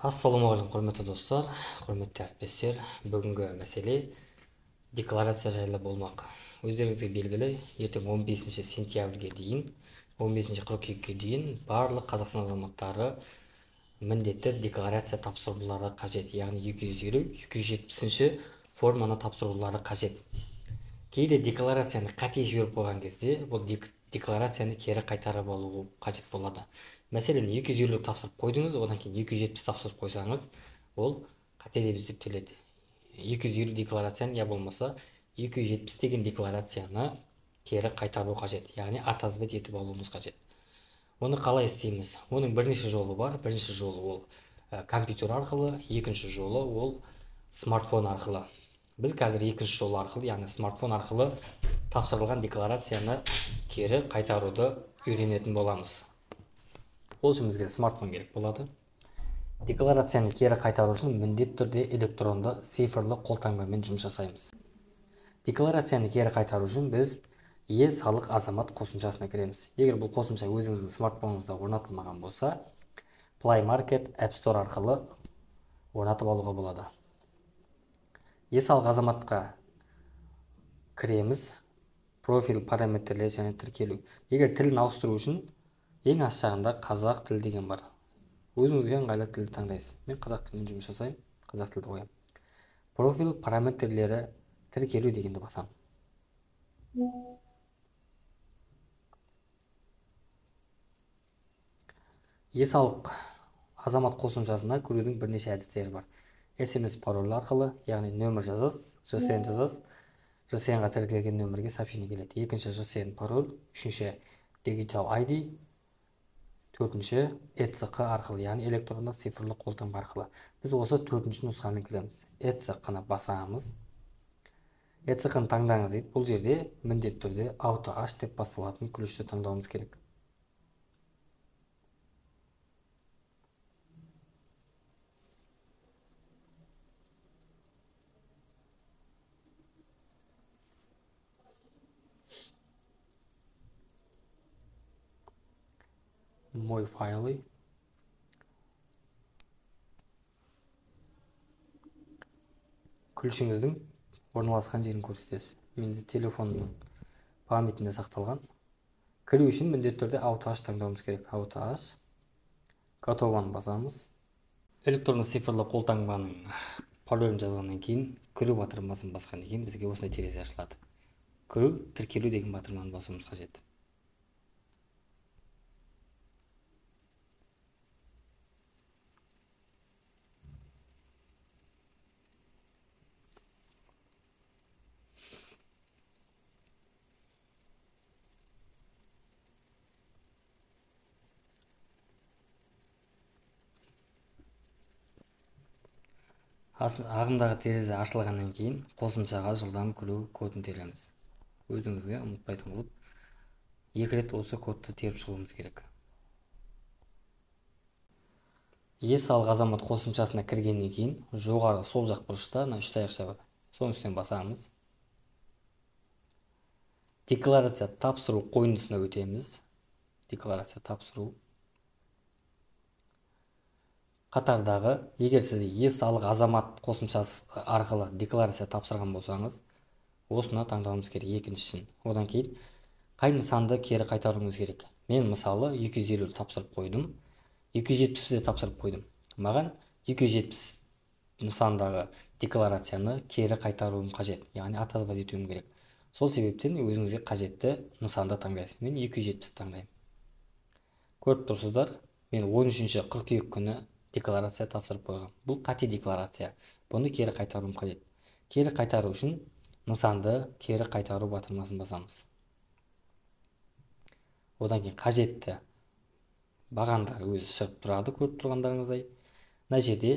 Ассалаумағалейкум, құрметті достар, құрметті әріптестер. Бүгінгі мәселе декларация жайлы болмақ. Өздеріңізге белгілі, ертең 15 сентябрьге дейін, 15 қыркүйекке дейін барлық Қазақстан азаматтары міндетті декларация тапсырулары қажет. Яғни 250, 270 форманы тапсырулары қажет. Кейде декларацияны қате жіберіп қойған кезде бұл декларацияны кері қайтарып алу қажет болады. Мәселен, 250 тапсырып қойдыңыз, одан кейін 270 тапсырып қойсаңыз, ол қате деп есептеледі. 250 декларацияны, я болмаса 270 деген декларацияны кері қайтару қажет, яғни отозвать етіп алуымыз қажет. Оны қалай істейміз? Оның бірнеше жолы бар. Бірінші жолы ол компьютер арқылы, екінші жолы ол смартфон арқылы. Біз қазір екінші жол арқылы, яғни смартфон арқылы тапсырылған декларацияны кері қайтаруды үйренетін боламыз. Ол үшін бізге смартфон керек болады. Декларацияны кері қайтару үшін міндетті түрде электронды цифрлы қолтаңбамен жұмыс жасаймыз. Декларацияны кері қайтару үшін біз е-салық азамат қосымшасына кіреміз. Егер бұл қосымша өзіңіздің смартфоныңызда орнатылмаған болса, Play Market, App Store арқылы орнатып алуға болады. Е-салық азаматқа кіреміз. Профиль параметрлері және тіркелу. Егер тілін ауыстыру үшін ең ас жағында қазақ тілі деген бар. Өзіңізге ыңғайлы тілді таңдайсыз. Мен қазақ тілімен жұмыс жасаймын, қазақ тілді қоямын. Профиль параметрлері тіркелу дегенді басамын. Е-салық азамат қосымшасына кірудің бірнеше әдістері бар. SMS пароль арқылы, яғни нөмір жазасыз, ЖСН жазасыз, ЖСН-ға тіркелген нөмірге сообщение келеді. Екінші ЖСН пароль, үшінші Digital ID, төртінші ЭЦҚ арқылы, яғни электронды цифрлы қолтаңба арқылы. Біз осы төртінші нұсқамен кіреміз. ЭЦҚ-ны басамыз. ЭЦҚ-ны таңдаңыз дейді. Бұл жерде міндетті түрде Auto H деп басталатын ключті таңдауымыз керек. Мой файлы. Ключіңіздің орналасқан жерін көрсетесіз. Менде телефонымның памятінде сақталған. Кіру үшін міндетті түрде Auto H таңдауымыз керек. Auto H. Готованы басамыз. Электронды цифрлы қолтаңбаның паролін жазғаннан кейін кіру батырмасын басқаннан кейін бізге осындай терезе ашылады. Кіру, тіркелу деген батырманы басуымыз қажет. Ағымдағы терезе ашылғаннан кейін қосымшаға жылдам кіру кодын тереміз. Өзіңізге ұмытпайтын қылып екі рет осы кодты теріп шығуымыз керек. Е-салық азамат қосымшасына кіргеннен кейін жоғары сол жақ бұрышта мына үш таяқша бар. Соның үстінен басамыз. Декларация тапсыру қойындысына өтеміз. Декларация тапсыру. Қатардағы, егер сіз е-салық азамат қосымшасы арқылы декларация тапсырған болсаңыз, осыны таңдауымыз керек екіншісін. Одан кейін қай нысанды кері қайтаруымыз керек. Мен мысалы 250 тапсырып қойдым, 270 де тапсырып қойдым. Маған 270 нысандағы декларацияны кері қайтаруым қажет, яғни отозвать етуім керек. Сол себептен өзіңізге қажетті нысанды таңдайсыз. Мен 270 таңдаймын. Көріп тұрсыздар, мен 13 қыркүйек күні декларация тапсырып қойғам. Бұл қате декларация. Бұны кері қайтаруым қажет. Кері қайтару үшін нысанды кері қайтару батырмасын басамыз. Одан кейін қажетті бағандар өзі шығып тұрады, көріп тұрғандарыңыздай. Мына жерде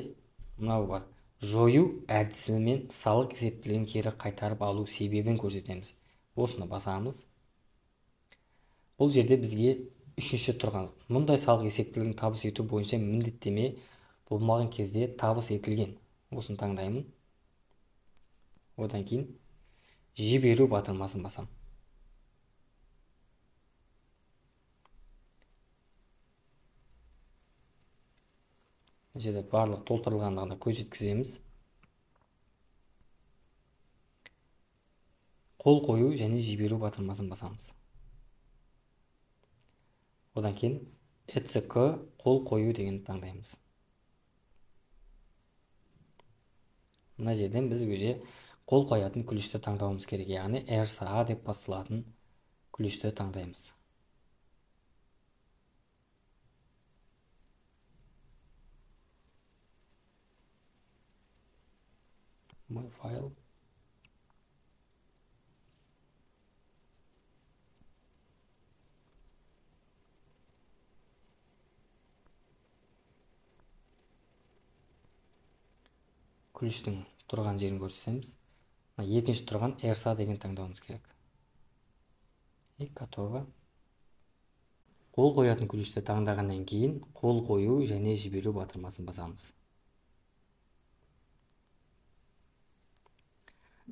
мынау бар. Жою әдісімен салық есептілігін кері қайтарып алу себебін көрсетеміз. Осыны басамыз. Бұл жерде бізге үшінші тұрған мұндай салық есептілігін табыс ету бойынша міндеттеме болмаған кезде табыс етілген. Осыны таңдаймын. Одан кейін жіберу батырмасын басамын. Мына жерде барлық толтырылғандығына көз жеткіземіз. Қол қою және жіберу батырмасын басамыз. Одан кейін ЭЦК қол қою деген таңдаймыз. Мына жерден біз уже қол қоятын ключті таңдауымыз керек, яғни RSA деп басылатын ключті таңдаймыз. Мой файл. Ключтің тұрған жерін көрсетеміз. Мына екінші тұрған RSA деген таңдауымыз керек. И готово. Қол қоятын ключті таңдағаннан кейін қол қою және жіберу батырмасын басамыз.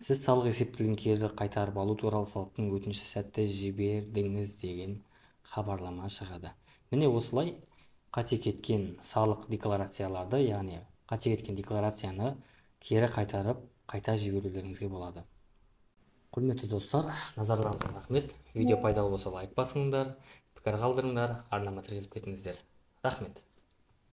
Сіз салық есептілігін кері қайтарып алу туралы салықтың өтініші сәтті жібердіңіз деген хабарлама шығады. Міне осылай қате кеткен салық декларацияларды, яғни қате кеткен декларацияны кері қайтарып, қайта жіберулеріңізге болады. Құрметті достар, назарларыңызға рахмет. Видео пайдалы болса лайк басыңдар, пікір қалдырыңдар, арнама тіркеліп кетіңіздер. Рахмет.